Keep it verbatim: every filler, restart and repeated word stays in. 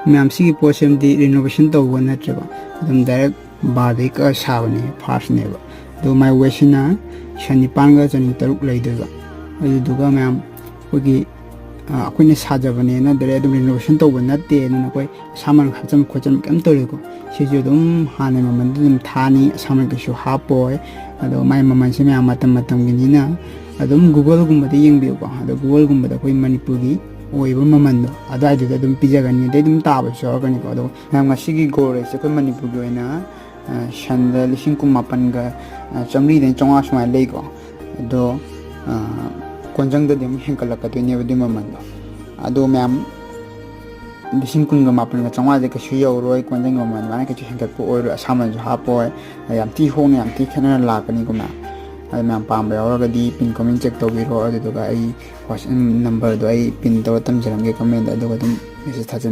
ꯃꯌꯥꯝ, ꯁꯤꯒꯤ ꯄꯣꯠꯁꯤꯃꯗꯤ renovation ꯇꯧꯕ ꯅꯠꯇ꯭ꯔꯦꯕ, ꯑꯗꯨꯝ direct ꯕꯥꯔꯗꯒꯤ ꯀꯛꯑ ꯁꯥꯕꯅꯦ, ꯐꯥꯔꯁꯅꯦꯕ꯫ ꯑꯗꯣ ꯃꯥꯏ ꯋꯦꯠꯁꯤꯅ ꯁꯟ ꯅꯤꯄꯥꯟꯒ ꯆꯅꯤ ꯇꯔꯨꯛ ꯂꯩꯗꯣꯏꯕ꯫ ꯑꯗꯨꯗꯨꯒ ꯃꯌꯥꯝ, ꯑꯩꯈꯣꯏꯒꯤ, ꯑ, ꯑꯩꯈꯣꯏꯅ ꯁꯥꯖꯕꯅꯦꯅ direct ꯑꯗꯨꯝ renovation ꯇꯧꯕ ꯅꯠꯇꯦ, ꯑꯗꯨꯅ ꯑꯩꯈꯣꯏ ꯑꯁꯥꯃꯟ ꯍꯥꯞꯆꯟ ꯈꯣꯠꯆꯟ ꯀꯩꯝ ꯇꯧꯔꯣꯏꯀꯣ꯫ ꯁꯤꯁꯨ ꯑꯗꯨꯝ ꯍꯥꯟꯅꯩ ꯃꯃꯜꯗꯨ ꯑꯗꯨꯝ ꯊꯥꯅꯤ, ꯑꯁꯥꯃꯟ ꯀꯩꯁꯨ ꯍꯥꯞꯄꯣꯏ꯫ ꯑꯗꯣ ꯃꯥꯏ ꯃꯃꯜꯁꯦ ꯃꯌꯥꯝ ꯃꯇꯝ ꯃꯇꯝꯒꯤꯅꯤꯅ ꯑꯗꯨꯝ Googleꯒꯨꯝꯕꯗ ꯌꯦꯡꯕꯤꯌꯨꯀꯣ꯫ ꯑꯗꯣ Googleꯒꯨꯝꯕꯗ ꯑꯩꯈꯣꯏ ꯃꯅꯤꯄꯨꯔꯒꯤ ꯑꯣꯏꯕ ꯃꯃꯜꯗꯣ ꯑꯗꯨꯋꯥꯏꯗꯨꯗ ꯑꯗꯨꯝ ꯄꯤꯖꯒꯅꯤ꯫ ꯑꯗꯩ ꯑꯗꯨꯝ ꯇꯥꯕꯁꯨ ꯌꯥꯎꯔꯛꯀꯅꯤꯀꯣ꯫ ꯑꯗꯣ ꯃꯌꯥꯝ, ꯉꯁꯤꯒꯤ gold rateꯁꯦ ꯑꯩꯈꯣꯏ ꯃꯅꯤꯄꯨꯔꯒꯤ ꯑꯣꯏꯅ, ꯑ, ꯁꯟꯗ ꯂꯤꯁꯤꯡ ꯀꯨꯟ ꯃꯥꯄꯟꯒ, ꯑ, ꯆꯥꯝꯃꯔꯤꯗꯩꯅ ꯆꯥꯝꯃꯉꯥ ꯁꯨꯃꯥꯏꯅ ꯂꯩꯀꯣ꯫ ꯑꯗꯣ, ꯑ, ꯀꯣꯟꯖꯪꯗꯗꯤ ꯑꯃꯨꯛ ꯍꯦꯟꯒꯠꯂꯛꯀꯗꯣꯏꯅꯦꯕ ꯑꯗꯨꯏ ꯃꯃꯜꯗꯣ꯫ ꯑꯗꯣ ꯃꯌꯥꯝ, ꯂꯤꯁꯤꯡ ꯀꯨꯟꯒ ꯃꯥꯄꯟꯒ ꯆꯥꯝꯃꯉꯥꯁꯦ ꯀꯩꯁꯨ ꯌꯧꯔꯣꯏ, ꯀꯣꯟꯖꯪꯒꯤ ꯃꯃꯜ ꯑꯗꯨꯃꯥꯏꯅ ꯀꯩꯁꯨ ꯍꯦꯟꯒꯠꯄ ꯑꯣꯏꯔꯣꯏ, ꯑꯁꯥꯃꯟꯁꯨ ꯍꯥꯞꯄꯣꯏ꯫ ꯌꯥꯝ ꯊꯤ ꯍꯣꯡꯅ, ꯌꯥꯝ ꯊꯤ ꯈꯦꯠꯅꯅ ꯂꯥꯛꯀꯅꯤꯀꯣ ꯃꯌꯥꯝ꯫ ꯑꯗꯣ ꯃꯌꯥꯝ ꯄꯥꯝꯕ ꯌꯥꯎꯔꯒꯗꯤ pin comment check ꯇꯧꯕꯤꯔꯣ, ꯑꯗꯨꯗꯨꯒ ꯑꯩ WhatsApp numberꯗꯣ ꯑꯩ pin ꯇꯧꯔ ꯊꯝꯖꯔꯝꯒꯦ commentꯗ, ꯑꯗꯨꯒ ꯑꯗꯨꯝ message ꯊꯥꯖꯤꯟ